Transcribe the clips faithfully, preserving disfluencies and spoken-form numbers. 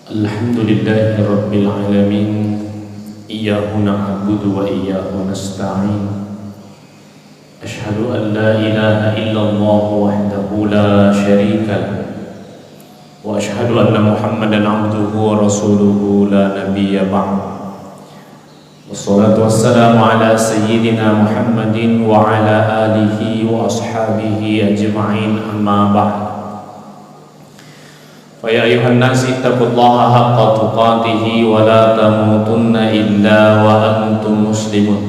الحمد لله رب العالمين. إياه نعبد وإياه نستعين. أشهد أن لا إله إلا الله وحده لا شريك له، وأشهد أن محمدا عبده ورسوله لا نبي بعده. والصلاة والسلام على سيدنا محمد وعلى آله وأصحابه أجمعين، أما بعد. فيا أيها الناس اتقوا الله حق تقاته ولا تموتن إلا وأنتم مسلمون.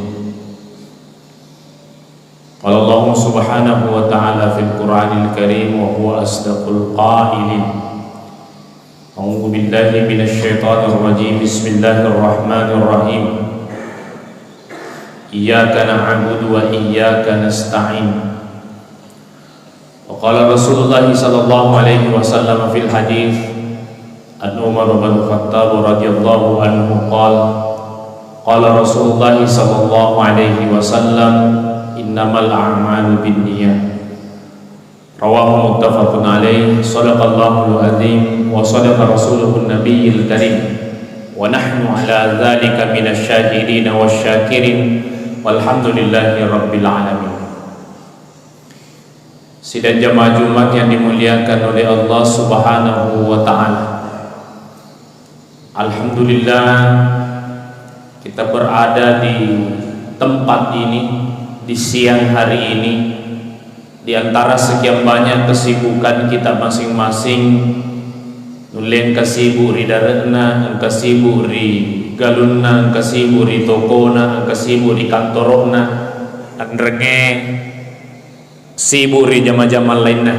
قال الله سبحانه وتعالى في القرآن الكريم وهو أصدق القائلين. أعوذ بالله من الشيطان الرجيم. بسم الله الرحمن الرحيم. إياك نعبد وإياك نستعين. وقال رسول الله صلى الله عليه وسلم في الحديث عن عمر بن الخطاب رضي الله عنه قال، قال رسول الله صلى الله عليه وسلم: إنما الأعمال بالنيات. رواه متفق عليه. صدق الله العظيم وصدق رسوله النبي الكريم، ونحن على ذلك من الشاهدين والشاكرين، والحمد لله رب العالمين. Sidang jamaah Jumat yang dimuliakan oleh Allah Subhanahu wa Ta'ala. Alhamdulillah, kita berada di tempat ini, di siang hari ini, di antara sekian banyak kesibukan kita masing-masing, nulle engka sibuk ri dare'na, engka sibuk ri galunna, engka sibuk ri tokona, engka sibuk ri kantoro'na, enrengnge sibuk ri jama-jama lainna.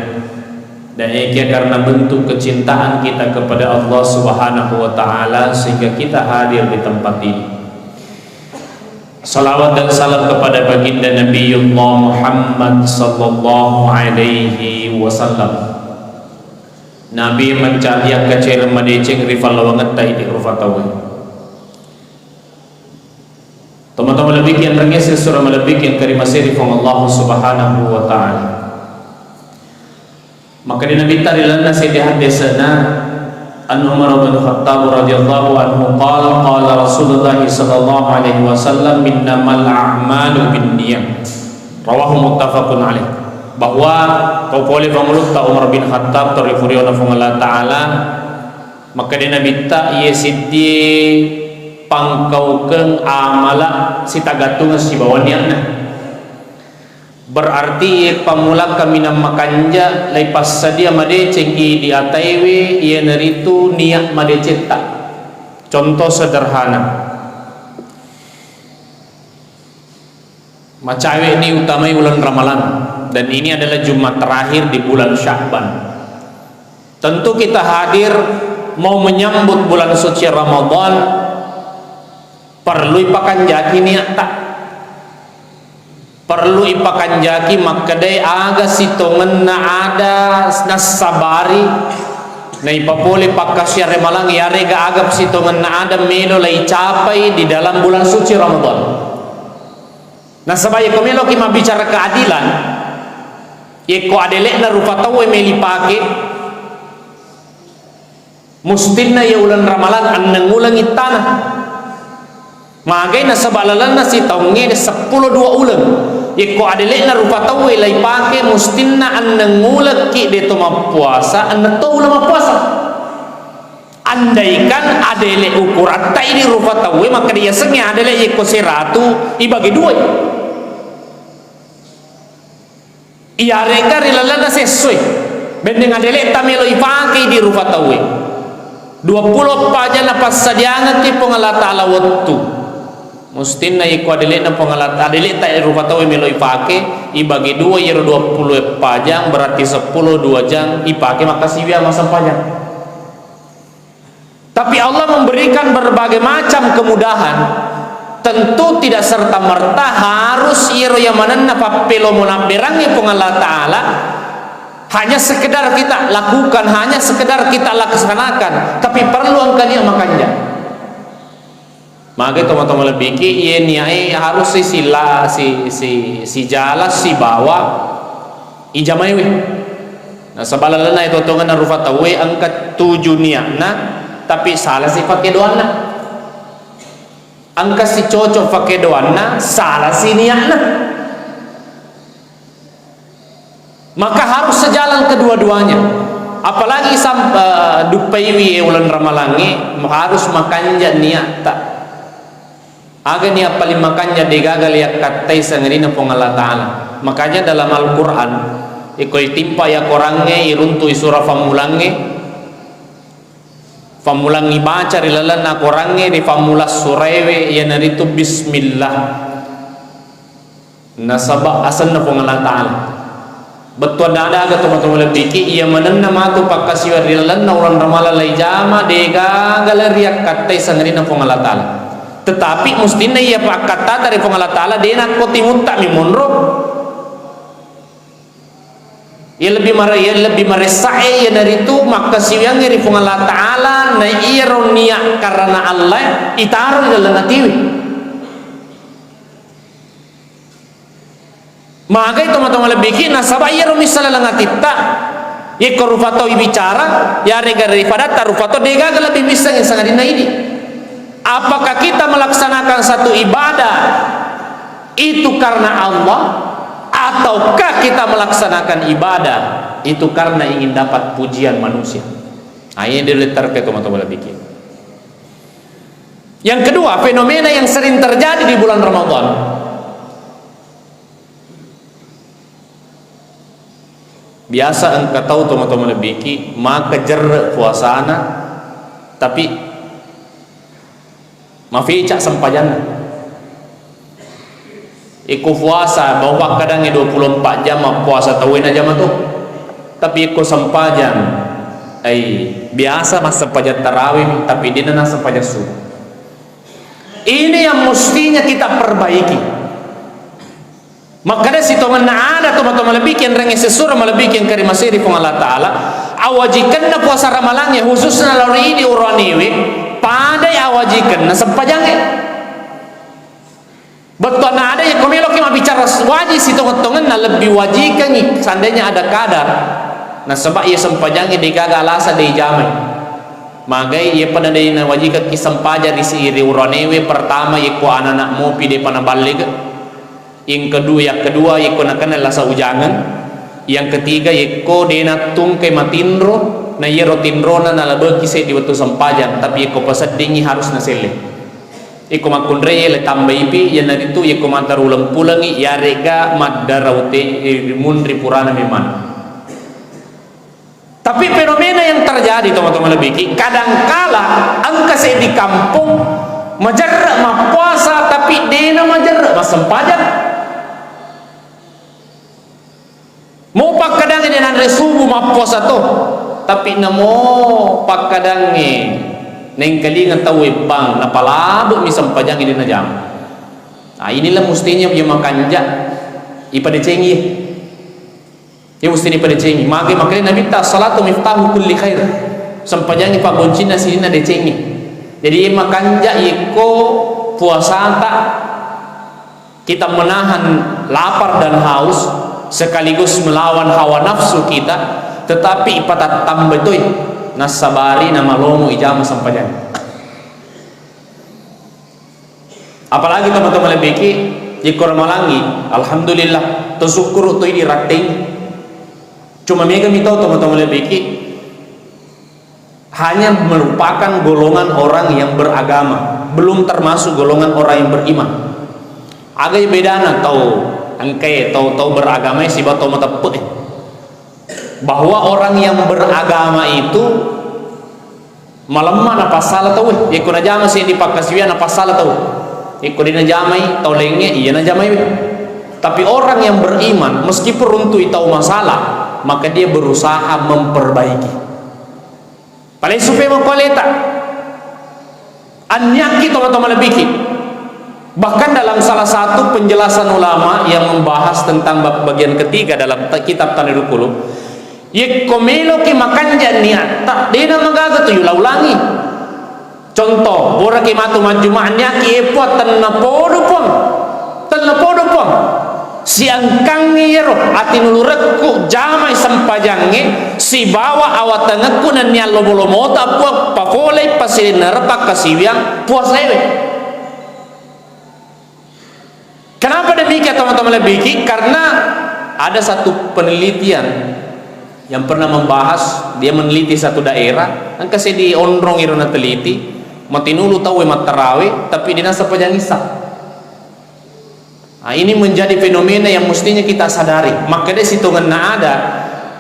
Dan iyakiya karena bentuk kecintaan kita kepada Allah Subhanahu wa Ta'ala sehingga kita hadir di tempat ini. Salawat dan salam kepada baginda Nabiullah Muhammad sallallahu alaihi wasallam. Nabi mancaji akkacereng madeceng ri fallawangetta idi rufa tauwe. Tomatoa malebbiki enrengnge sessureng malebbiki engka rimasei ri Puang Allah Subhanahu wa Ta'ala. Makkeda Nabitta ri lalenna seddi haddese'na, an Umar bin Khattab radhiyallahu anhu qala, qala Rasulullah sallallahu alaihi wasallam, "Innamal a'malu binniyat." Rawahu muttafaqun alaih. Bahwa tau pole pangulutta Umar bin Khattab, torifuriona Puang Allah Ta'ala, makkeda Nabitta, iye siddie pangkaukeng amala sitagatungeng sibawa niatna. Berarti iye pammula kaminang makanja laipassadia madeceng idi ataiwe, iyanaritu niat madecetta. Contoh sederhana, macawe'ni utamai uleng Ramalang, dan ini adalah Jumat terakhir di bulan Sya'ban. Tentu kita hadir mau menyambut bulan suci Ramadan, perlu ipakanjaki niatta. Perlu ipakanjaki makkedai aga sitongenna ada nassabari naipapole pakkasiare malang, yarega aga sitongenna ada melo laicapai di dalam bulan suci Ramadan. Nasaba yekko meloki mabbicara keadilan, yekko adele'na rupa tauwe meli pake, mustinna iya uleng Ramalang enneng uleng ittana. Magai nasaba lalenna sitaungnge seppulo dua uleng. Yekko adele'na rupa tauwe laipake, mustinna enneng ulekki de to mappuasa, enneng to uleng mappuasa. Andaikan adele ukuratta idi rupa tauwe, makkeda yasengnge adele yekko seratu ibage duai. Iyarega ri lalenna sessoe, benneng adele'ta melo ipake di rupa tauwe. Duappulo eppa jang napassadiangekki Puang Allah Ta'ala wettu. Mustinna iko adele'na Puang Allah, adele'ta rupa tauwe melo ipake, ibage dua iyaro duappulo eppa jang, berarti seppulo dua jang ipake makkasiwiang massempajang. Tapi Allah memberikan berbagai macam kemudahan. Tentu tidak serta-merta harus iyaro yamanenna pappelomo nabberangngi Puang Allah Ta'ala hanya sekedar kita lakukan, hanya sekedar kita laksanakan, tapi perlu engka niat makanja. Magai tomatoa malebbiki, iye niae harus si, sila, si, si, sijala sibawa ijamaiwi. Nasaba lalenna itotongenna rupa tauwe engka tuju niatna, Tapi salah si pakedoanna. Engka si cocok pakedoanna, salah si niatna. Maka harus sejalan kedua-duanya. Apalagi sam-, eh, duppaiwi uleng ramalangnge, harus makanja niatta. Aga niat paling makanja, degaga liakkattai sangadinna Puang Allah Ta'ala. Makanya dalam Al-Quran, iko itimpa ya korangnge, iruntu i surah fammulangnge, fammulang ibaca ri lalenna korangnge, ri fammulang suraewe, iyanaritu bismillah. Nasaba asenna Puang Allah Ta'ala. Bettuanna ada aga tomatoa malebbiki, iya manenna matu pakkasiwiang ri lalenna uleng ramalang lai jama, degaga le riakkattai sangadinna Puang Allah Ta'ala. Tetapi mustinna iya pakkattata ri Puang Allah Ta'ala, de nakko timutta mi monro. Iya lebbi mare-, iya lebbi maressae iyanaritu makkasiwiangnge ri Puang Allah Ta'ala, na iyaro niat karena Allah itaro ri laleng atiwi. Magai tomatoa malebbiki, nasaba iyaro missa laleng atitta, yekko rupa tau ibicara, yarega ripadatta rupa tau, degaga lebbi missengngi sangadinna idi. Apakah kita melaksanakan satu ibadah itu karena Allah, ataukah kita melaksanakan ibadah itu karena ingin dapat pujian manusia? Nah, ini diletterke tomatoa malebbiki. Yang kedua, fenomena yang sering terjadi di bulan Ramadan. Biasa engka tau tomatoa malebbiki, maka jerre puasana, tapi mafeca sempajanna. Iko puasa, bau pakkadangnge dua puluh empat jam mappuasa tauwe najama to. Tapi iko sempajang, ai, biasa massempajang tarawih, tapi dena nassempajang subuh. Ini yang mestinya kita perbaiki. Makkeda sitongenna ada tomatoa malebbiki, enrengnge sessuro malebbiki engka ri masiri Puang Allah Ta'ala, awajikenna puasa ramalangnge, khususna lao ri idi uranewe, padai awajikenna sempajangnge. Bettuanna ada, yekko meloki mabbicara s-, wajib sitongeng-tongenna, lebbi wajikengngi seandainya ada kadar. Nasaba iya sempajangnge degaga alasa de ijamai. Magai iya pada de nawajikekki sempajang ri si-, ri uranewe, pertama yekko anana mopi depa naballega. Yang kedua, yang kedua, yekko nakenna lasa ujangeng. Yang ketiga, yekko de nattungkai matinro, na iyaro tinrona nalabeki seddi wettu sempajang, tapi yekko paseddingngi harus naselle. Iko makkunrai le tambaipi, iyanaritu iko maddara uleng pulengngi, iyarega maddara ute-, eh, munri purana memang. Tapi fenomena yang terjadi, tomatoa malebbiki, kadangkala engka seddi kampong majerre mappuasa, tapi dena majerre massempajang. Mo pakkadangnge de nanre subuh mappuasa to, tapi namo pakkadangnge nengkalinga tauwe bang, napalabe'mi sempajangnge de najama. Nah, inilah mestinya iya makanja ipadecengi. Iya mesti ipadecengi. Mage makanya Nabitta, "Salatu miftahu kulli khair." Sempajangnge paggoncinna sininna decengi. Jadi makanja iko puasata, kita menahan lapar dan haus, sekaligus melawan hawa nafsu kita, tetapi ipatattamba toi, nassabari namalomo ijama sempajang. Apalagi tomatoa malebbiki, ikko ramalangngi, alhamdulillah, to sukkuru to idi ratteng. Cuma mega mi tau tomatoa malebbiki, hanya merupakan golongan orang yang beragama, belum termasuk golongan orang yang beriman. Aga bedana tau engkae, tau, tau beragama siba tau mateppe. Bahwa orang yang beragama itu malemma napassala tauwe. Yekko najama seddi pakkasiwiang napassala tau. Yekko de najamai tau laingnge, iya najamaiwe. Tapi orang yang beriman, meskipun runtui tau masalah, maka dia berusaha memperbaiki. Palessupe makko aleta. Anniakki tomatoa malebbiki. Bahkan dalam salah satu penjelasan ulama yang membahas tentang bab bagian ketiga dalam ta-, kitab Tanwirul Qulub, yekko meloki makanja niatta, dena magaga tu yulaulangi. Contoh, boraki matu majjuma, anniakki, "E Puang, tennapodo Puang, tennapodo Puang." Siangkangngi iyaro atinulurekku jamai sempajangnge sibawa awatengekku nennia lobo-lomota Puang, pafolei pasilennereng pakkasiwiang puasaewe. Kenapa demikian, teman-teman lebiki? Karena ada satu penelitian yang pernah membahas, dia meneliti satu daerah, engka seddi onrong iro nateliti, matinulu tauwe mattarawe, tapi de nasempajangngi isya. Nah, ini menjadi fenomena yang mestinya kita sadari. Makkeda sitongenna ada,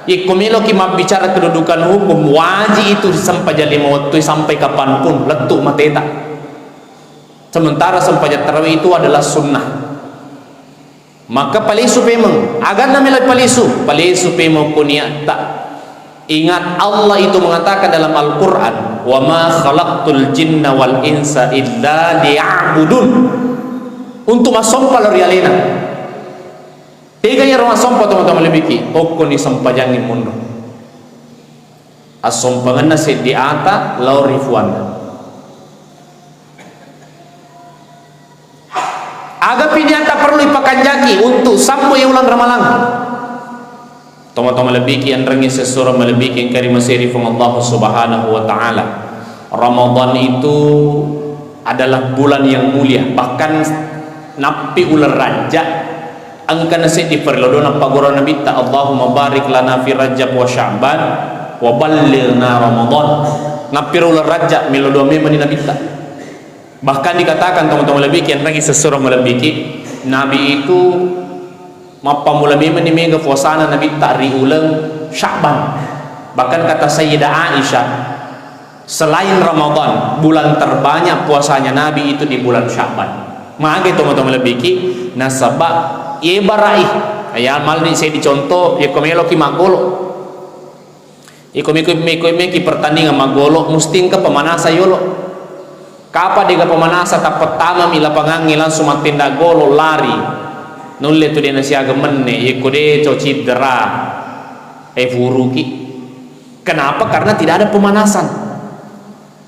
ikko meloki mabbicara kedudukan hukum, wajib itu sempajang lima wettu sampai kapanpun, lettu mateta. Sementara sempajang tarawih itu adalah sunnah. Maka palisu pemeng. Aganna melo palisu, palisu pemeng ko niatta. Ingat, Allah itu mengatakan dalam Al-Quran, "Wa ma khalaqtul jinna wal insa illa liya'budun." Untuk massompa lao ri alena. Tega iyaro massompa, teman-teman lebiki? Okkoni sempajangngi monro. Assompangenna seddi ata lao ri fuanna. Agapi niatta perlu ipakanjaki untuk sambo iya uleng Ramalang? Tomatoa malebbiki, enrengngi sessureng malebbiki engka rimasei ri Puang Allah Subhanahu wa Ta'ala. Ramadan itu adalah bulan yang mulia, bahkan nappi uleng Rajab engkana seddi parello doa nappaguru Nabitta, "Allahumma barik lana fi Rajab wa Sya'ban wa ballighna Ramadan." Nappiro uleng Rajab, melo doa memang ni Nabitta. Bahkan dikatakan, tomatoa malebbiki, enrengngi sessureng malebbiki, Nabi itu mappammula memang ni mega puasana Nabitta ri uleng Sya'ban. Bahkan kata Sayyidah Aisyah, selain Ramadan, bulan terbanyak puasanya Nabi itu di bulan Sya'ban. Mage, tomatoa malebbiki, nasaba ibarai, ya, malni seddi contoh, yekko meloki maggolo. Iko miko, miko meki pertandingan maggolo, musti engka pemanasan yolo. Kapa dega pemanasan, tappertamami lapangangnge langsung mattinda golo, lari. Nulle tu de nasiaga menne, yekko de co cidera, e furuki. Kenapa? Karena tidak ada pemanasan.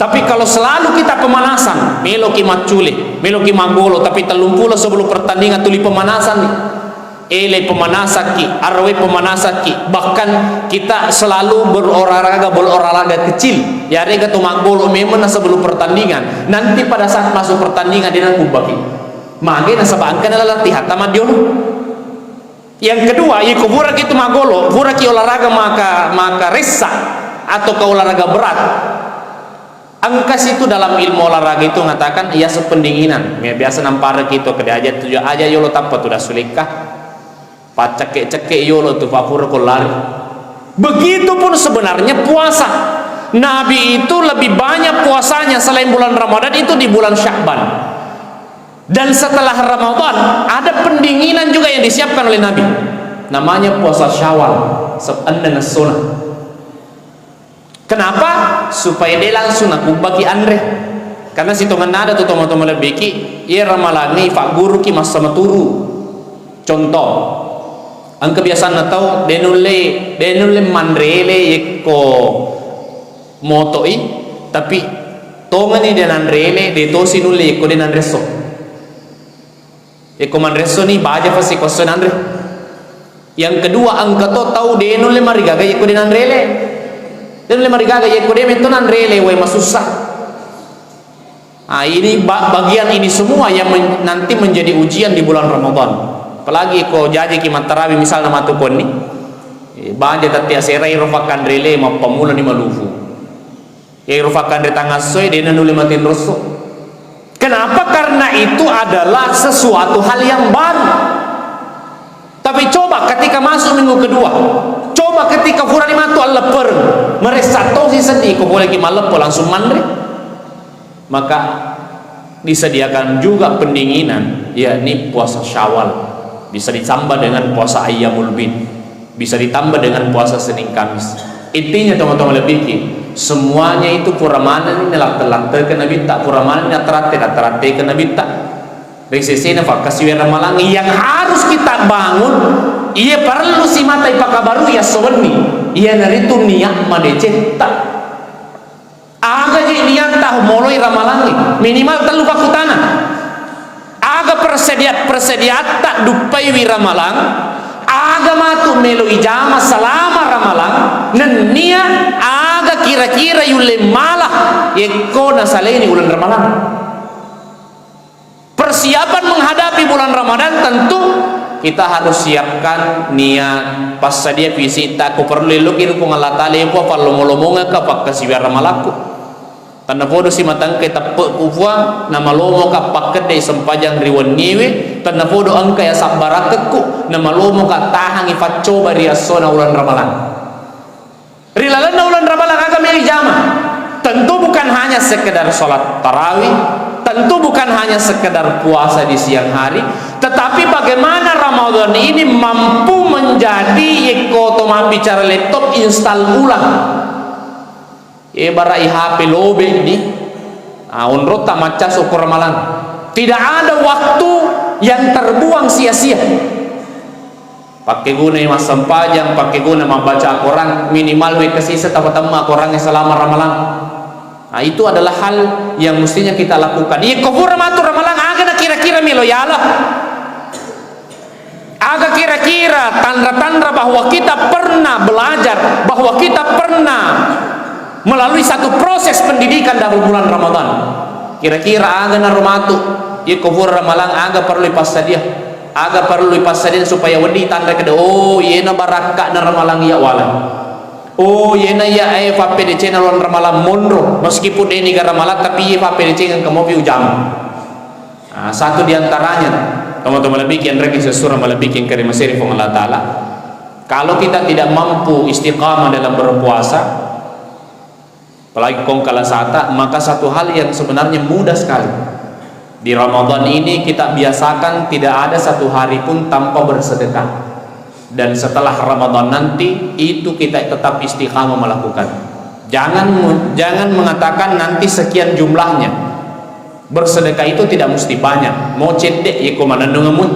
Tapi kalau selalu kita pemanasan, meloki maccule, meloki maggolo, tapi tellumpulo sebelum pertandingan tuli pemanasan nih. Ele pemanasakki, arwe pemanasakki, bahkan kita selalu berolahraga, berolahraga kecil. Yarega to maggolo memang sebelum pertandingan. Nanti pada saat masuk pertandingan de nakubbaki. Mage nasaba engkana latihan tama diolo. Yang kedua, iko puraki tu maggolo, puraki olahraga maka, maka ressa atau ke olahraga berat. Engka situ dalam ilmu olahraga itu mengatakan, iya, sependinginan. Ya, biasa nampareki to, kede aja tu, aja yolo tappa tu dasulekka. Paccekke-cekke yolo tu, papura ko lari. Begitupun sebenarnya puasa. Nabi itu lebih banyak puasanya selain bulan Ramadan itu di bulan Sya'ban. Dan setelah Ramadan, ada pendinginan juga yang disiapkan oleh Nabi. Namanya puasa Syawal, se-, enneng essona. Kenapa? Supaya de langsung nakubbaki anre. Karena sitongenna ada tu tomatoa malebbiki, iya ramalangnge fagguruki massa maturu. Contoh, engka biasanna tau de nulle, de nulle manrele yekko motoi, tapi tongeni de nanrele, de tosi nulle yekko de nanresso. Yekko manresso ni, baja pasti ko esso nanre. Yang kedua, engka to tau de nulle marigaga yekko de nanrele. De nulle marigaga yekko de metto nanrele, wae masussa. Ah, ini ba-, bagian ini semua yang men-, nanti menjadi ujian di bulan Ramadan. Apalagi ko jajiki mattarawi misalna matu konni. Eh, baja tatti asera iro fakkanrele, mappamulani malufu. Iyaro fakkanre tangassoe, de nanulle matinrosso. Kenapa? Karena itu adalah sesuatu hal yang baru. Tapi coba ketika masuk minggu kedua, coba ketika furani matu alleppereng, meressa tosi seddi, ko boleki malleppo langsung manre. Maka disediakan juga pendinginan, yakni puasa Syawal. Bisa ditambah dengan puasa Ayyamul Bid. Bisa ditambah dengan puasa Senin Kamis. Intinya, tomatoa malebbiki, semuanya itu pura manenni nalatte-latteke Nabitta, pura manenni nattaratte-nattaratteke Nabitta. Ri sesena fakkasiwiang ramalangnge yang harus kita bangun, iya parellu simata ipakabarui esso wenni, iyanaritu niat madecetta. Aga je niatta moloi ramalangnge? Minimal tellu pakkutana. Aga Persediaan-persediaatta duppaiwi Ramalang, aga matu melo ijama selama Ramalang, nennia aga kira-kira yulle mala yekko nasalaini uleng Ramalang. Persiapan menghadapi bulan Ramadan, tentu kita harus siapkan niat, passadia fisikta, ko perlu eloki rukung Allah Ta'ala, ya Puang, pallomo-lomongekka pakkasiwiang Ramalakku. Tennapodo simatengkai teppe'ku Puang, namalomoka pakkedde sempajang ri wenniwe, tennapodo engkai asabbarakekku, namalomoka tahangi paccoba ri essona uleng Ramalang. Ri lalenna uleng Ramalang aga melo ijama? Tentu bukan hanya sekedar sholat tarawih, tentu bukan hanya sekedar puasa di siang hari, tetapi bagaimana Ramadan ini mampu menjadi, yekko to mabbicara laptop, install ulang. Ibarai H P lobeni, ah, onrotta maccas okko Ramalang. Tidak ada waktu yang terbuang sia-sia. Pakkegunai massempajang, pakkeguna mabbaca Al-Quran, minimal wekka siseng tapatemma Al-Quran selama Ramalang. Nah, itu adalah hal yang mestinya kita lakukan. Yekko pura matu Ramalang, aga na kira-kira melo yala? Aga kira-kira tanra-tanra bahwa kita pernah belajar, bahwa kita pernah melalui satu proses pendidikan dalam bulan Ramadan? Kira-kira aga naro matu, yekko pura Ramalang, aga perlu ipassadia? Aga perlu ipassadia supaya wedding tanra kede, oh, yena barakka'na Ramalang iya wala. Oh, yena iya, eh, fappedecena uleng Ramalang monro, meskipun deni ga Ramalang, tapi iya fappedeceng engka mopi ujama. Ah, satu di antaranya, tomatoa malebbiki enrengeng sessureng malebbiki engka ri maseri Puang Allah Ta'ala. Kalau kita tidak mampu istiqamah dalam berpuasa, apalagi kongkala sata, maka satu hal yang sebenarnya mudah sekali. Di Ramadan ini kita biasakan tidak ada satu hari pun tanpa bersedekah. Dan setelah Ramadan nanti, itu kita tetap istiqamah melakukan. Jangan, jangan mengatakan nanti sekian jumlahnya. Bersedekah itu tidak mesti banyak. Mau cedde, yeko manennungemmu.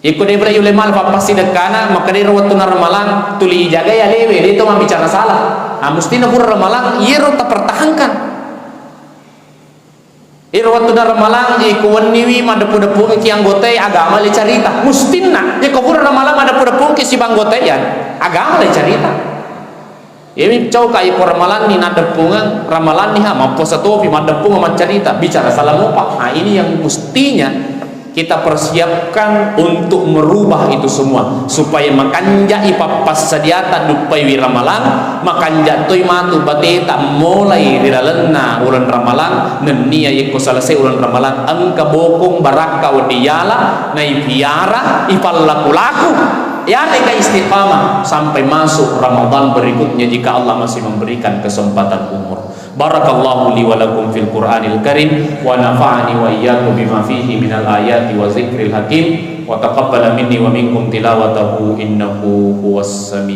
Yeko de bela yule mal pappassidekkana, maka de ro wettunna Ramalang, tuli ijagai alewe, de to mabbicara salah. Ah, mesti na pura Ramalang, yero tapertahankan. Iro wettunna Ramalang, iko wenniwi maddeppu-deppungki anggotae, agama le carita. Mustinna, iko pura Ramalang maddeppu-deppungki siba anggotae, ya, agama le carita. Iyami cauka iko Ramalanni naddeppungeng, Ramalanni ha, mappuasa topi, maddeppungeng maccarita, bicara salah mopa. Nah, ini yang mestinya kita persiapkan untuk merubah itu semua, supaya makanjai pappassadiata duppaiwi Ramalang, makanja toi matu bateta mulai ri lalenna uleng Ramalang, nennia yekko selesai uleng Ramalang, engka bokong barakka wedding yala, naipiara, ipallaku-laku, yarega istiqamah sampai masuk Ramadan berikutnya jika Allah masih memberikan kesempatan umur. Barakallahu li wa lakum fil Qur'anil Karim, wa nafa'ani wa iyyakum bima fihi minal ayati wa zikril hakim, wa taqabbala minni wa minkum tilawatahu, innahu huwas sami